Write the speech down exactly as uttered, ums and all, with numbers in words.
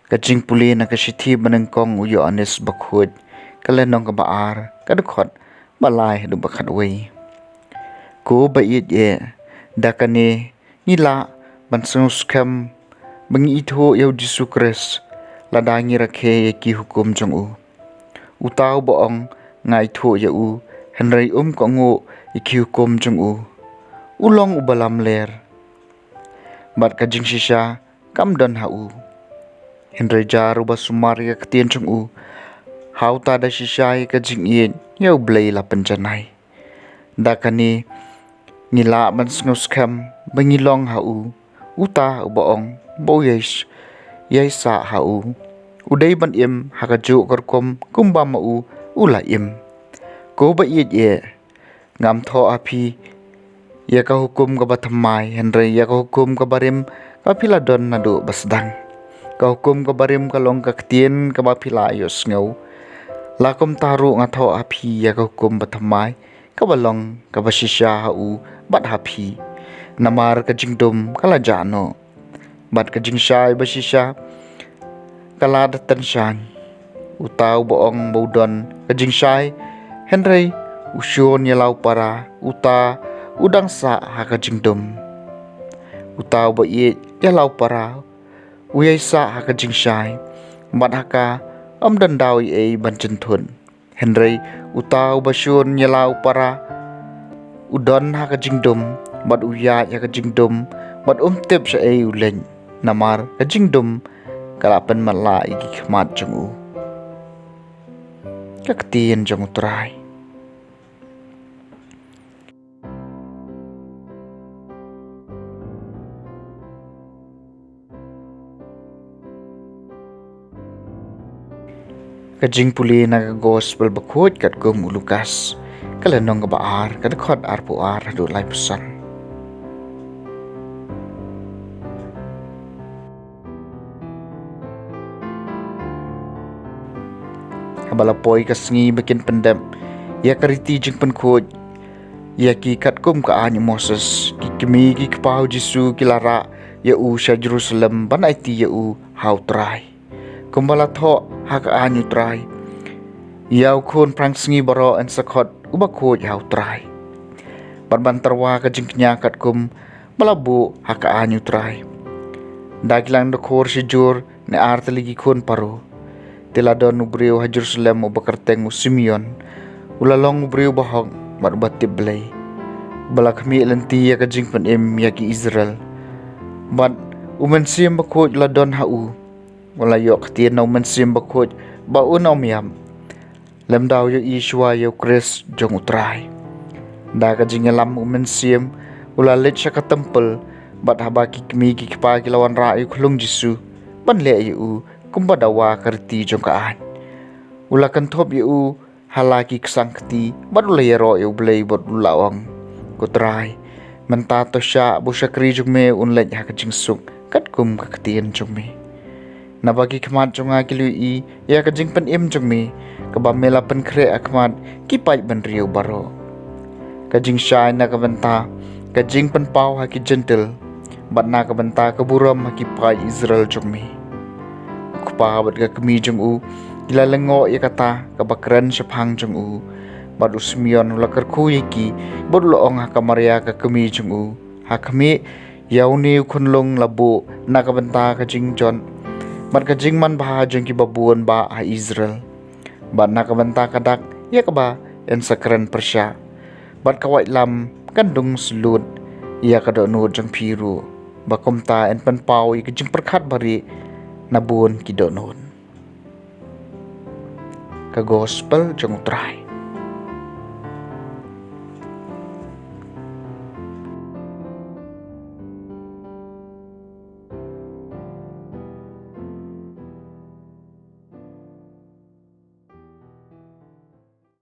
Ka jingpule na ka shithi ba nyngkong u Ïoannis Bakhuid, ka lynnong kaba ar, ka dkhot ba lai haduh ba khatwei. Ko ba ïeit eh, da kane ngi lah ban sngewskhem ba ngi ithuh ïa u Jisu Khrist lada ngi rakhe ïa ki hukum jong u. Uta uba ong nga ithuh ïa u, hynrei um kohnguh ïa ki hukum jong u, u long uba lamler, bad ka jingshisha kam don ha u. Hynrei jar uba sumar ïa ka ktien jong u, ha uta da shisha ïa ka jingïeit ïa U Blei la pynjanai. Da kane ngi lah ban sngewskhem ba ngi long ha u. Uta uba ong ba u ïai, ïaisah ha u, u dei ban im ha kajuh ka rukom kumba ma u u la im. Ko ba ïeit eh, ngam thoh ha phi ïa ka hukum kaba thymmai, hynrei ïa ka hukum kaba rim kaba phi la don naduh ba sdang. Ka hukum kaba rim ka long ka ktien kaba phi la ïohsngew. La kumta ruh nga thoh ha phi ïa ka hukum ba thymmai, kaba long kaba shisha ha u bad ha phi. Namar ka jingdum ka la jah noh, bad ka jingshai ba shisha ka la da tynshaiñ. Uta uba ong ba u don ka jingshai, hynrei u shun ïa la u para, uta u dang sah ha ka jingdum. Uta uba ïeit ïa la u para, u ïaisah ha ka jingshai, bad ha ka ym don daw ei ei ban jynthut. Hynrei uta uba shun ïa la u para, u don ha ka jingdum, bad u ïaid ha ka jingdum, bad um tip shaei u leit. Namar ka jingdum ka la pynmatlah ïa ki khmat jong u. Ka ktien jong U Trai. Ka jingpule na ka Gospel Bakhuid katkum u Lukas, ka lynnong kaba ar, ka dkhot arphew ar haduh laiphew san. Haba la poi ka sngi ba kin pyndep ïa ka riti jingpynkhuid ïa ki katkum ka aiñ u Moses, ki kmie ki kpa u Jisu ki la rah ïa u sha Jerusalem ban aiti ïa u ha U Trai, kumba la thoh ha ka aiñ U Trai: Ïa u khun phrangsngi baroh yn sa khot uba khuid ha U Trai. Bad ban tyrwa ka jingkñia katkum ba la buh ha ka aiñ U Trai. Da ki lang dkhur shijur ne ar tylli ki khun paro, te la don u briew ha Jerusalem uba kyrteng u Simeon. U la long u briew bahok bad uba tip Blei, uba la khmih lynti ïa ka jingpynim ïa ki Israel. Bad U Mynsiem Bakhuid u la don ha u. U la ïoh ktien na U Mynsiem Bakhuid ba un ym ïap, lymda u ïohi shuwa ïa U Khrist jong U Trai. Da ka jingïalam U Mynsiem, u la leit sha ka templ, bad haba ki kmie ki kpa ki la wanrah ïa u khyllung Jisu ban leh ïa u kumba dawa ka riti jong ka aiñ, u la kynthup ïa u ha la ki ksang kti, bad u la ïaroh ïa U Blei bad u la ong: Ko Trai, mynta to shah ba u shakri jong me un leit ha ka jingsuk katkum ka ktien jong me. Naba ki khmat jong nga ki la ïohi ïa ka jingpynim jong me, kaba me la pynkhreh ha khmat ki paid bynriew baroh. Ka jingshai na ka bynta ka jingpynpaw ha ki Jentil, bad na ka bynta ka burom ha ki paid Israel jong me. U kpa bad ka kmie jong u ki la lyngngoh ïa kata kaba kren shaphang jong u. Bad u Simeon u la kyrkhu ïa ki, bad u la ong ha ka Maria ka kmie jong u: Ha khmih, ïa une u khunlung la buh na ka bynta ka jingjot bad ka jingmanbha jong kiba bun bah ha Israel, bad na ka bynta ka dak ïa kaba yn sa kren pyrshah, bad ka waitlam kan dung shlur ïa ka dohnud jong phi ruh, ba kumta yn pynpaw ïa ka jingpyrkhat barieh na bun ki dohnud. Ka Gospel jong U Trai.